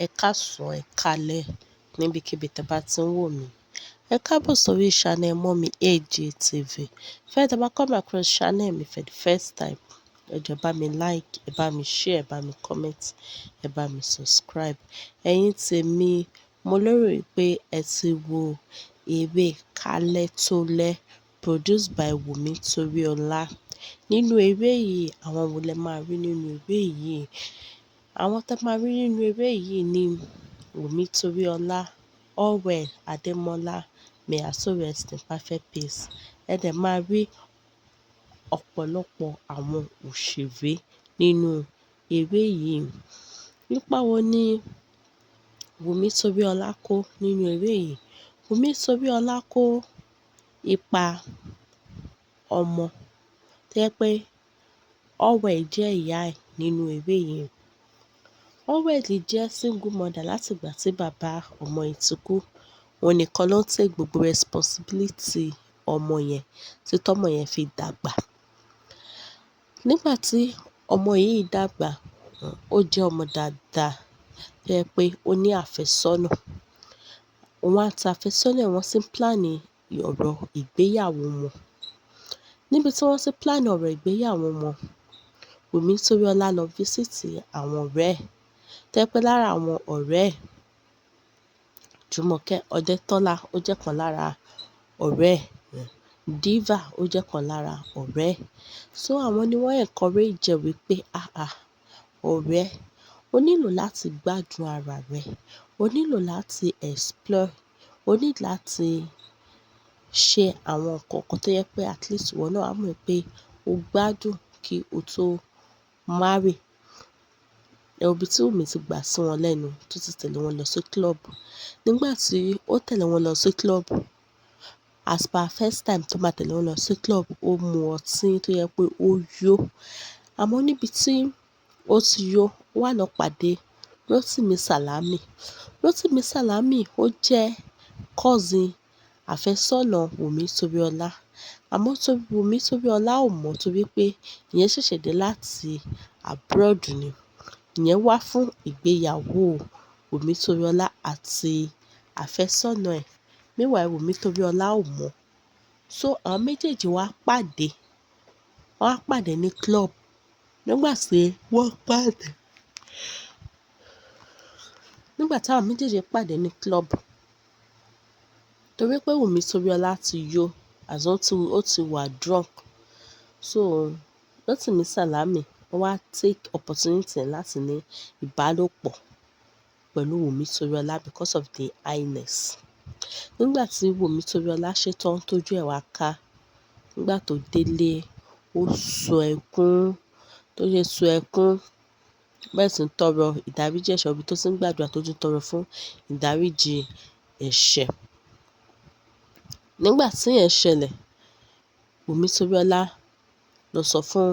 Ẹ káàsán, ẹ káalẹ́ níbikíbi tẹ́ bá ti ń wò mí. Ẹ káàbọ̀ sórí channel Mummy AJ TV. Fẹ́ tẹ́ bá come across channel mi for the first time, ẹ jọ̀ọ́, ẹ bá mi like, ẹ bá mi share, ẹ bá mi comment, ẹ bá mi subscribe. Ẹ̀yin tèmi, mo lérò pé ẹ ti wo eré Kálẹ́ produced by Wunmi Toriola. Nínú eré yìí, àwọn wo lẹ máa rí nínú eré yìí? Àwọn tẹ́ máa rí nínú eré yìí ni Wunmi Toriola, Allwell Ademola, may her soul rest in perfect peace. Ẹ dẹ̀ máa rí ọ̀pọ̀lọpọ̀ àwọn òṣèré nínú eré yìí. Nípa wo ni Wunmi Toriola kó nínú eré yìí? Wunmi Toriola kó ipa ọmọ tó jẹ́ pé Allwell jẹ́ ìyá ẹ̀ nínú eré yìí. Allwell jẹ́ single mother láti ìgbà tí bàbá ọmọ yìí ti kú. Òun nìkan ló ń take gbogbo responsibility ọmọ yẹn títí tọ́mọ yẹn fi dàgbà. Nígbà tí ọmọ yìí dàgbà, ó jẹ́ ọmọ dáadáa tó jẹ́ pé ó ní àfẹ́sọ́nà. Òun àti àfẹ́sọ́nà ẹ̀, wọ́n sì ń plan ọ̀rọ̀ ìgbéyàwó wọn. Níbi tí wọ́n ti plan ọ̀rọ̀ ìgbéyàwó wọn, Wunmi Toriola lọ visit àwọn ọ̀rẹ́ ẹ̀. Tó jẹ́ pé lára àwọn ọ̀rẹ́ ẹ̀, Jùmọ̀kẹ́ Ọdẹ́tọ́lá, ó jẹ́ kan lára ọ̀rẹ́ ẹ̀. Diva, ó jẹ́ kan lára ọ̀rẹ́ ẹ̀. So àwọn ni wọ́n encourage ẹ̀ wípé, "Ah ah, ọ̀rẹ́, o nílò láti gbádùn ara rẹ, o nílò láti explore, o ní láti ṣe àwọn nǹkan kan tó jẹ́ pé at least ìwọ náà á mọ̀ pé o gbádùn kí o tó marry." Ẹ wo ibi tí Wunmi ti gbà sí wọn lẹ́nu tó ti tẹ̀lé wọn lọ sí club. Nígbà tí ó tẹ̀lé wọn lọ sí club, as per first time tó máa tẹ̀lé wọn lọ sí club, ó mu ọtí tó jẹ́ pé ó yó. Àmọ́ níbi tí ó ti yó, ó wá lọ pàdé Rotimi Salami. Rotimi Salami, ó jẹ́ cousin àfẹ́sọ́nà Wunmi Toriola. Àmọ́ Wunmi Toriola ò mọ̀ torí pé ìyẹn ṣẹ̀ṣẹ̀ dé láti abroad ni. Ìyẹn wá fún ìgbéyàwó Wunmi Toriola àti àfẹ́sọ́nà ẹ̀. Meanwhile, Wunmi Toriola ò mọ̀. So àwọn méjèèjì wá pàdé. Wọ́n wá pàdé ní club. Nígbà tí àwọn méjèèjì pàdé ní club, torí pé Wunmi Toriola ti yó, as ó ti wà drunk. So Rotimi Salami, ó wá take opportunity láti ní ìbálòpọ̀ pẹ̀lú Wunmi Toriola because of the highness. Nígbà tí Wunmi Toriola ṣetán, tójú ẹ̀ wá ká, nígbà tó délé, ó sun ẹkún, tó ṣe sun ẹkún, bẹ́ẹ̀ sì ń tọrọ ìdáríjì ẹ̀ṣẹ̀, ibi tó ti ń gbàdúrà, tó ti ń tọrọ fún ìdáríjì ẹ̀ṣẹ̀. Nígbà tí ìyẹn ṣẹlẹ̀, Wunmi Toriola lọ sọ fún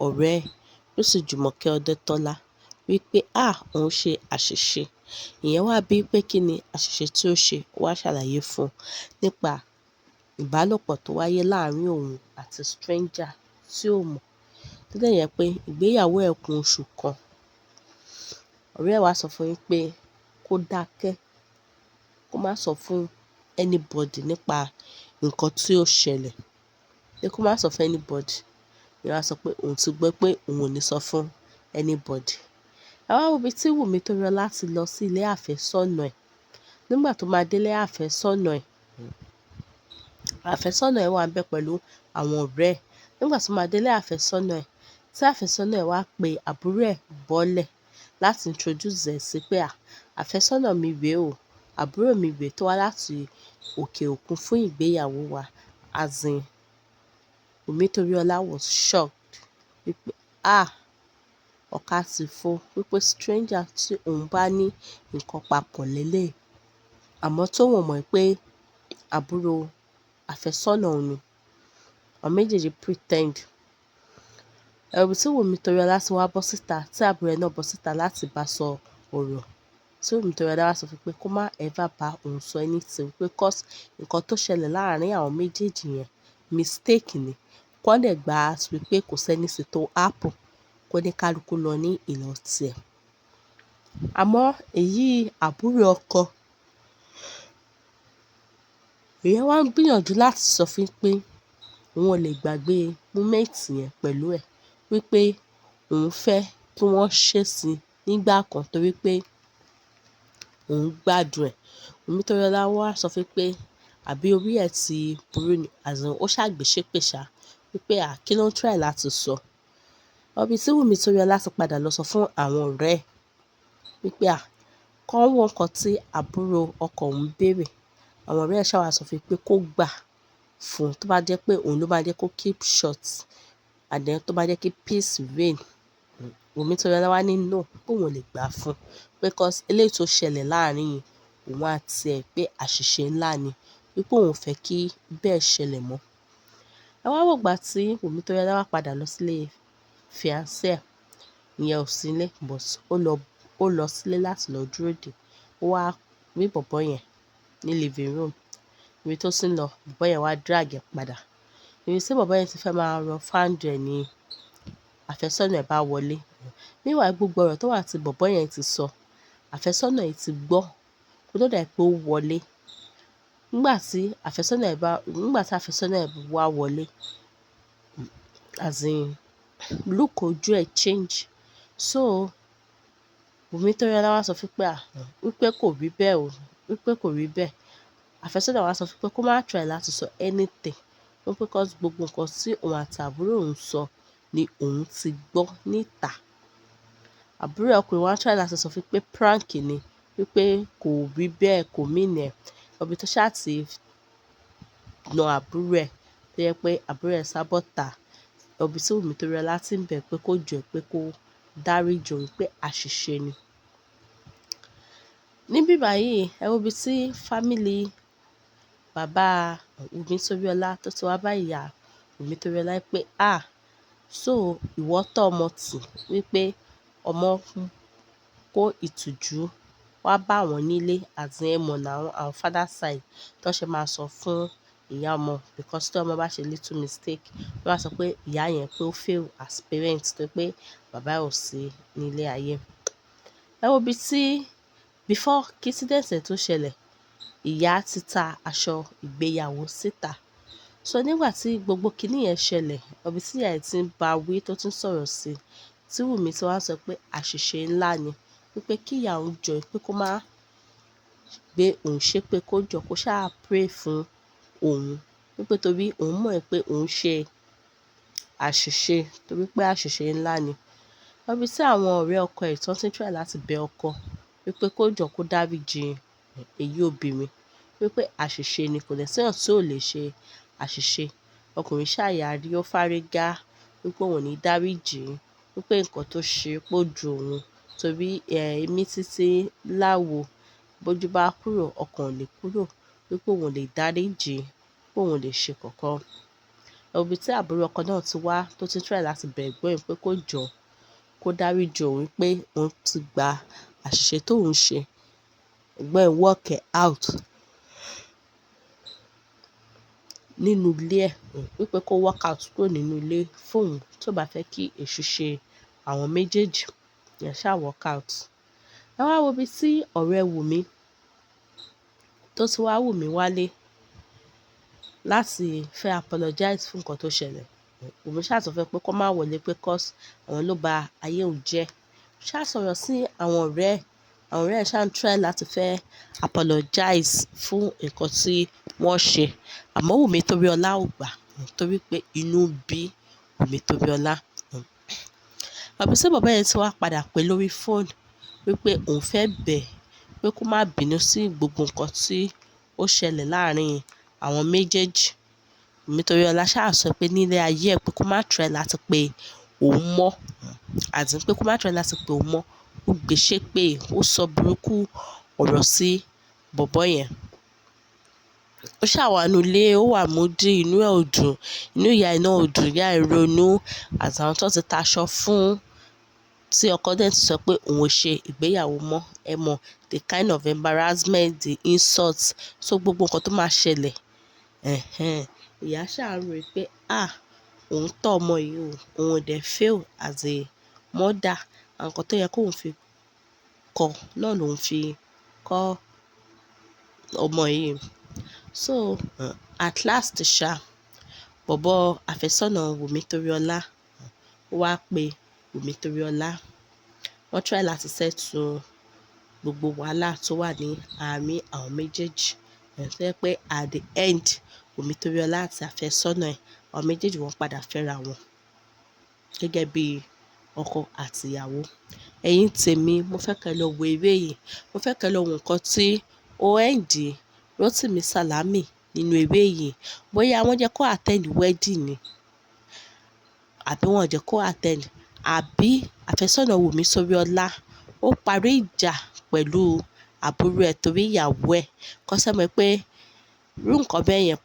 ọ̀rẹ́ ẹ̀, ó sì Jùmọ̀kẹ́ Ọdẹ́tọ́lá, wípé ah, òun ṣe àṣìṣe. Ìyẹn wá bí pé kí ni àṣìṣe tí ó ṣe. Ó wá ṣàlàyé fún un nípa ìbálòpọ̀ tó wáyé láàárín òun àti stranger tí ó mọ̀. Tó dẹ̀ jẹ́ pé ìgbéyàwó ẹ̀ kù oṣù kan. Ọ̀rẹ́ ẹ̀ wá sọ fún wípé kó dákẹ́, kó má sọ fún anybody nípa nǹkan tí ó ṣẹlẹ̀. Pé kó má sọ fún anybody. Ìyẹn wá sọ pé òun ti gbọ́, pé òun ò ní sọ fún anybody. Ẹ wá wo ibi tí Wunmi Toriola ti lọ sí ilé àfẹ́sọ́nà ẹ̀. Nígbà tó máa dé ilé àfẹ́sọ́nà ẹ̀, àfẹ́sọ́nà ẹ̀ wà níbẹ̀ pẹ̀lú àwọn ọ̀rẹ́ ẹ̀. Nígbà tó máa dé ilé àfẹ́sọ́nà ẹ̀, tí àfẹ́sọ́nà ẹ̀ wá pe àbúrò ẹ̀ bọ́lẹ̀ láti introduce ẹ̀ sí pé, "À, àfẹ́sọ́nà mi rè o, àbúrò mi rè tó wá láti òkè òkun fún ìgbéyàwó wa." As in, Wunmi Toriola was shocked wípé ah, ọ̀ka ti fọ́, wípé stranger tí òun bá ní nǹkan papọ̀ lélẹ̀. Àmọ́ tó ò mọ̀ pé àbúrò àfẹ́sọ́nà òun ni. Àwọn méjèèjì pretend. Ẹ wo ibi tí Wunmi Toriola ti wá bọ́ síta, tí àbúrò ẹ̀ náà bọ́ síta láti bá sọ ọ̀rọ̀. Tí Wunmi Toriola wá sọ fún pé kó má ever bá òun sọ anything, wípé 'cause nǹkan tó ṣẹlẹ̀ láàárín àwọn méjèèjì yẹn, mistake ni. Kó dẹ̀ gbà wípé kò sí anything tó happen, kó ní kálukú lọ ní ìlọ tiẹ̀. Àmọ́ èyí àbúrò ọkọ, ìyẹn wá ń gbìyànjú láti sọ fún pé òun ò lè gbàgbé moment yẹn pẹ̀lú ẹ̀, wípé òun fẹ́ kí wọ́n ṣe sí nígbà kan torí pé òun gbádùn ẹ̀. Wùmí Toríọlá wá sọ fún pé àbí orí ẹ̀ ti burú ni, as in ó ṣàgbé ṣépè ṣá, wípé à kí ló ń try láti sọ. Ibi tí Wùmí Toríọlá ti padà lọ sọ fún àwọn ọ̀rẹ́ ẹ̀ wípé à kán wo nǹkan tí àbúrò ọkọ òun béèrè. Àwọn ọ̀rẹ́ ẹ̀ ṣá wá sọ fún pé kó gbà fún un tó bá jẹ́ pé òun ló máa jẹ́ kó keep short and then tó bá jẹ́ kí peace reign. Wùmí Toríọlá wá ní no, pé òun ò lè gbà fún un, pé cause eléyìí tó ṣẹlẹ̀ láàárín òun àti ẹ̀ pé àṣìṣe ńlá ni, wípé òun ò fẹ́ kí bẹ́ẹ̀ ṣẹlẹ̀ mọ́. Ẹ wá wò ìgbà tí Wùmí Toríọlá wá padà lọ sílé fiancé ẹ̀, ìyẹn ò sí nílé, but ó lọ sílé láti lọ dúró dè. Ó wá rí bọ̀bọ́ yẹn ní living room. Ibi tó ti ń lọ, bọ̀bọ́ yẹn wá drag ẹ̀ padà. Ibi tí bọ̀bọ́ yẹn ti fẹ́ máa rọ fáńdù ẹ̀ ní àfẹ́sọ́nà ẹ̀ bá wọlé. Meanwhile, gbogbo ọ̀rọ̀ tó wà tí bọ̀bọ́ yẹn ti sọ, àfẹ́sọ́nà ẹ̀ ti gbọ́ kó tó dà pé ó wọlé. Nígbà tí àfẹ́sọ́nà ẹ̀ wá wọlé, as in look ojú ẹ̀ change. So Wùmí Toríọlá wá sọ fún pé à, wípé kò rí bẹ́ẹ̀ o, wípé kò rí bẹ́ẹ̀. Àfẹ́sọ́nà wá sọ fún pé kó má try láti sọ anything, wípé cause gbogbo nǹkan tí òun àti àbúrò òun sọ ni òun ti gbọ́ níta. Àbúrò ọkùnrin wá try láti sọ fún pé prank ni, wípé kò rí bẹ́ẹ̀, kò mean ẹ̀. Ibi tó ṣá ti na àbúrò ẹ̀, tó jẹ́ pé àbúrò ẹ̀ sá bọ́ta. Ibi tí Wùmí Toríọlá tí ń bẹ̀ pé kó jọ, pé kó dáríji òun, pé àṣìṣe ni. Níbí báyìí, ẹ wo ibi tí family bàbá Wùmí Toríọlá tó ti wá bá ìyá Wùmí Toríọlá pé ah, so ìwọ tọ́ ọmọ tì, wípé ọmọ kó ìtìjú wá bá wọn nílé, as in ẹ mọ̀ now àwọn father side tó ṣe máa sọ fún ìyá ọmọ, because tí ọmọ bá ṣe little mistake, wọ́n á sọ pé ìyá yẹn pé ó fail as parent torí pé bàbá ẹ̀ ò sí nílé ayé. Ẹ wo ibi tí before kí incident ẹ̀ tó ṣẹlẹ̀, ìyá ti ta aṣọ ìgbéyàwó síta. So nígbà tí gbogbo kiní yẹn ṣẹlẹ̀, ibi tí ìyá ẹ̀ tí ń bá wí, tó tí ń sọ̀rọ̀ sí, tí Wùmí tí wá sọ pé àṣìṣe ńlá ni, wípé kí ìyá òun jọ, pé kó má gbé òun ṣépè, kó jọ kó ṣá pray fún òun, wípé torí òun mọ̀ pé òun ṣe àṣìṣe, torí pé àṣìṣe ńlá ni. Ibi tí àwọn ọ̀rẹ́ ọkọ ẹ̀ tó ti ń try láti bẹ ọkọ wípé kó jọ kó dáríji èyí obìnrin, wípé àṣìṣe ni, kò dẹ̀ sí èèyàn tí ò lè ṣe àṣìṣe. Ọkùnrin ṣá yarí, ó fárígá wípé òun ò ní dáríji, wípé nǹkan tó ṣe pé ó dùn òun torí èmi títí láwo bójú bá kúrò, ọkàn ò lè kúrò, wípé òun ò lè dáríji, pé òun ò lè ṣe kankan. Ibi tí àbúrò ọkọ náà ti wá tó ti ń try láti bẹ ẹ̀gbọ́n ẹ̀ pé kó jọ kó dáríji òun, pé òun ti gba àṣìṣe tó ń ṣe. Ẹ̀gbọ́n ẹ̀ walk out nínú ilé ẹ̀, wípé kó walk out kúrò nínú ilé fún òun tó bá fẹ́ kí èṣù ṣe àwọn méjèèjì. Ìyẹn ṣá walk out. Ẹ wá wo ibi tí ọ̀rẹ́ Wùmí tó ti wá Wùmí wálé láti fẹ́ apologize fún nǹkan tó ṣẹlẹ̀. Wùmí ṣá sọ fún pé kó má wọlé, pé cause àwọn ló ba ayé òun jẹ́. Ṣá sọ̀rọ̀ sí àwọn ọ̀rẹ́ ẹ̀. Àwọn ọ̀rẹ́ ẹ̀ ṣá ń try láti fẹ́ apologize fún nǹkan tí wọ́n ṣe. Àmọ́ Wùmí Toríọlá ò gbà torí pé inú bí Wùmí Toríọlá. Ibi tí bàbá yẹn ti wá padà pé lórí fóònù wípé òun fẹ́ bẹ̀ pé kó má bínú sí gbogbo nǹkan tí ó ṣẹlẹ̀ láàárín àwọn méjèèjì. Wùmí Toríọlá ṣá sọ pé nílé ayé ẹ̀ pé kó má try láti pe òun mọ́, àti pé kó má try láti pe òun mọ́. Ó gbé ṣépè, ó sọ burúkú ọ̀rọ̀ sí bọ̀bọ́ yẹn. Ó ṣà wà nínú ilé, ó wà moody, inú ẹ̀ ò dùn, inú ìyá ẹ̀ náà ò dùn, ìyá ẹ̀ ronú àti àwọn tó ti taṣọ fún, tí ọkọ dẹ̀ ti sọ pé òun ò ṣe ìgbéyàwó mọ́. Ẹ mọ̀ the kind of embarrassment, the insult, so gbogbo nǹkan tó máa ṣẹlẹ̀. Ẹ̀hẹn. Ìyá ṣà ń rò pé ah, òun tọ́ ọmọ yìí o, òun ò dẹ̀ fail as a mother. Àwọn nǹkan tó yẹ kó òun fi kọ́ náà lòun fi kọ́ ọmọ yìí. So at last ṣá, bọ̀bọ́ àfẹ́sọ́nà Wùmí Toríọlá ó wá pe Wùmí Toríọlá. Wọ́n try láti settle gbogbo wàhálà tó wà ní àárín àwọn méjèèjì. Tó jẹ́ pé at the end, Wùmí Toríọlá àti àfẹ́sọ́nà ẹ̀, àwọn méjèèjì, wọ́n padà fẹ́ra wọn gẹ́gẹ́ bí ọkọ àti ìyàwó. Ẹ̀yin tèmi, mo fẹ́ kẹ́ lọ wo eré yìí. Mo fẹ́ kẹ́ lọ wo nǹkan tí ó end Rotimi Salami nínú eré yìí. Bóyá wọ́n jẹ́ kó attend wedding ni, àbí wọ́n jẹ́ kó attend, àbí àfẹ́sọ́nà Wùmí Toríọlá ó parí ìjà pẹ̀lú àbúrò ẹ̀ torí ìyàwó ẹ̀. Kọ́ ṣé mọ̀ pé irú nǹkan bẹ́ẹ̀ yẹn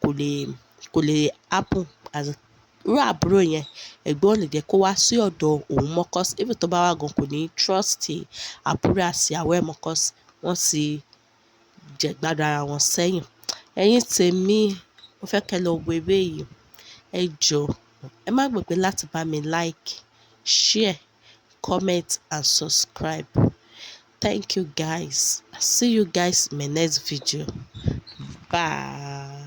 kò lè happen as irú àbúrò yẹn, ẹ̀gbọ́n ò lè jẹ́ kó wá sí ọ̀dọ̀ òun mọ́, 'cause even tó bá wá gan, kò ní trust àbúrò àti ìyàwó ẹ̀ mọ́, 'cause wọ́n ti jẹ ìgbádùn ara wọn sẹ́yìn. Ẹ̀yin tèmi, mo fẹ́ kẹ́ lọ wo eré yìí. Ẹ jọ̀ọ́, ẹ má gbàgbé láti bá mi like, share, comment and subscribe. Thank you, guys. See you guys in my next video. Bye.